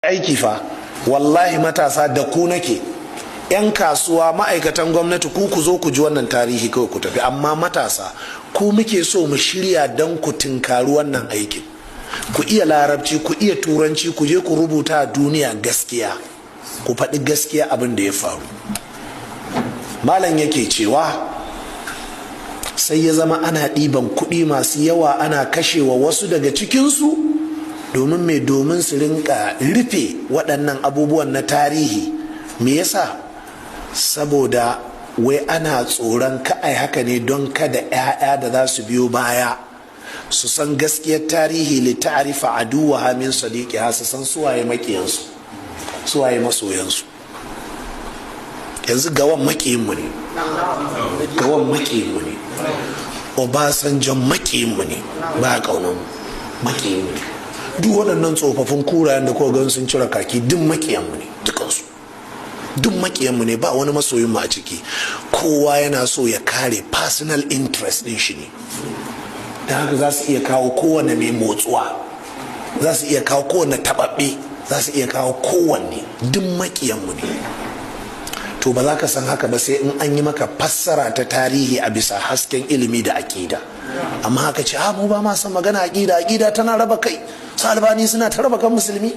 Aiki fa, wallahi matasa, da ku nake. 'Yan kasuwa, ma'aikatan gwamnati, ku zo ku ji wannan tarihi kawai ku tafi. Amma matasa, ku muke so mu shirya don ku tinkari wannan aikin. Ku iya Larabci, ku iya Turanci, ku je ku rubuta a duniya gaskiya, ku faɗi gaskiya abin da ya faru. Malam yake cewa sai ya zama ana ɗiban kuɗi masu yawa ana kashewa wasu daga cikinsu. Domin me? Domin su rinka rufe waɗannan abubuwan na tarihi. Me yasa? Saboda wai ana tsoron ka'ai haka ne don kada 'ya'ya da za su biyo baya su san gaskiyar tarihi. لتعرف عدوها من صديقها, su san suwaye makiyansu, suwaye masoyansu. Yanzu Gowon makiyinmu ne, Gowon makiyinmu ne, Obasanjan makiyinmu ne, ba kaunan makiyinmu ne. Duk waɗannan tsofaffin kurayen da kuka gan sun cire kaki, duk makiyanmu ne, dukansu duk makiyanmu ne. Ba wani masoyinmu a ciki. Kowa yana so ya kare personal interest din shi ne. Don haka za su iya kawo kowane mai motsuwa, za su iya kawo kowane taɓaɓɓe, za su iya kawo kowanne. Duk makiyanmu ne. To, ba za ka san haka ba sai in an yi maka fassara ta tarihi a bisa hasken ilimi da aƙida. Amma haka ce, mu ba ma san magana aƙida, aƙida tana raba kai, su Albani suna ta raba kan musulmi.